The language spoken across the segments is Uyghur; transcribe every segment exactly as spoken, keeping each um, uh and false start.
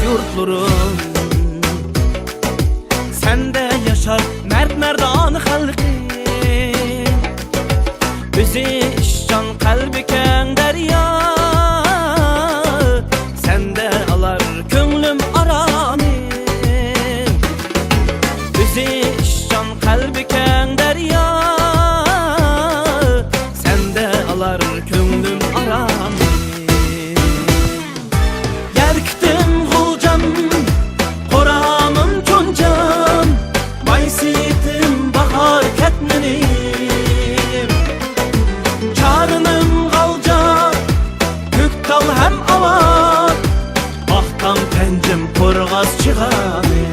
يۇرتلىرىم، سەندە ياشار مەرد مەردانە خەلقىم. ئۆزى ئىشچان، قەلبى كەڭ دەريا، سەندە ئالار كۆڭلۈم ئارامىم. ئۆزى ئىشچان، قەلبى كەڭ دەريا، سەندە ئالار كۆڭلۈم ئارامىم. يەركىتىم غۇلجام، قورامىم چونجام، مايسىيىتىم باھار كەتمىنىم. چارىنىم غالجا، كۆكتال ھەم ئاۋات، ئاقتام پەنجىم قورغاس چىغانى.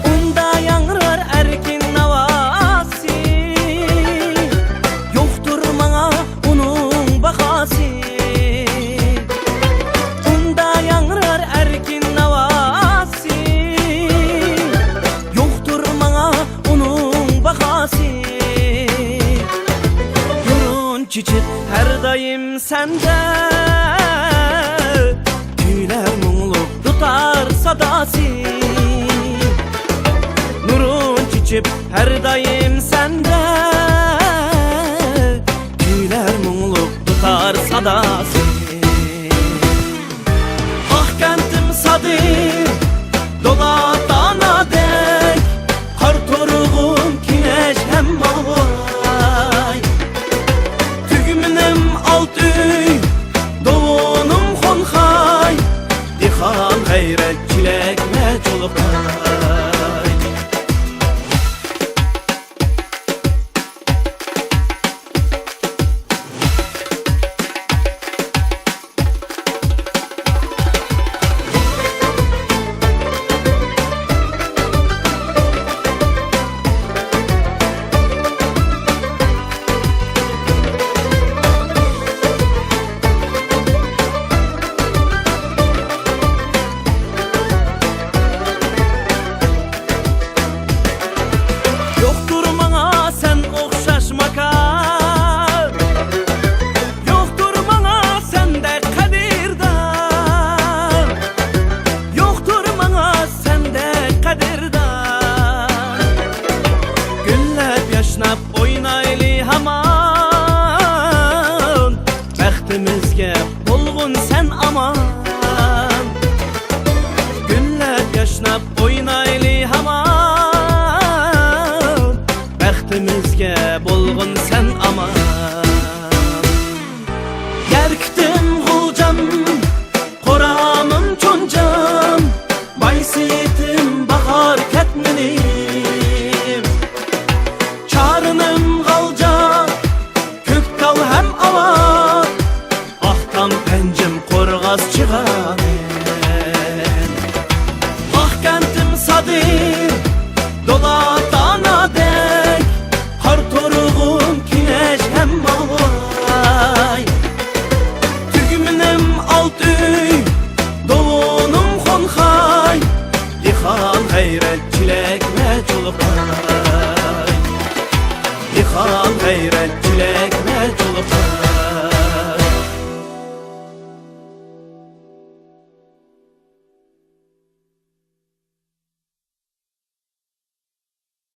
ئۇندا ياڭرار ئەركىن ناۋاسى، يوقتۇر ماڭا ئۇنىڭ باھاسى. ئۇندا ياڭرار ئەركىن ناۋاسى، يوقتۇر ماڭا ئۇنىڭ باھاسى. نۇرۇن چېچىپ ھەر دائىم سەندە، كۈيلەر مۇڭلۇق دۇتار ساداسى. نۇرۇن چېچىپ ھەر دائىم سەندە، كۈيلەر مۇڭلۇق دۇتار ساداسى.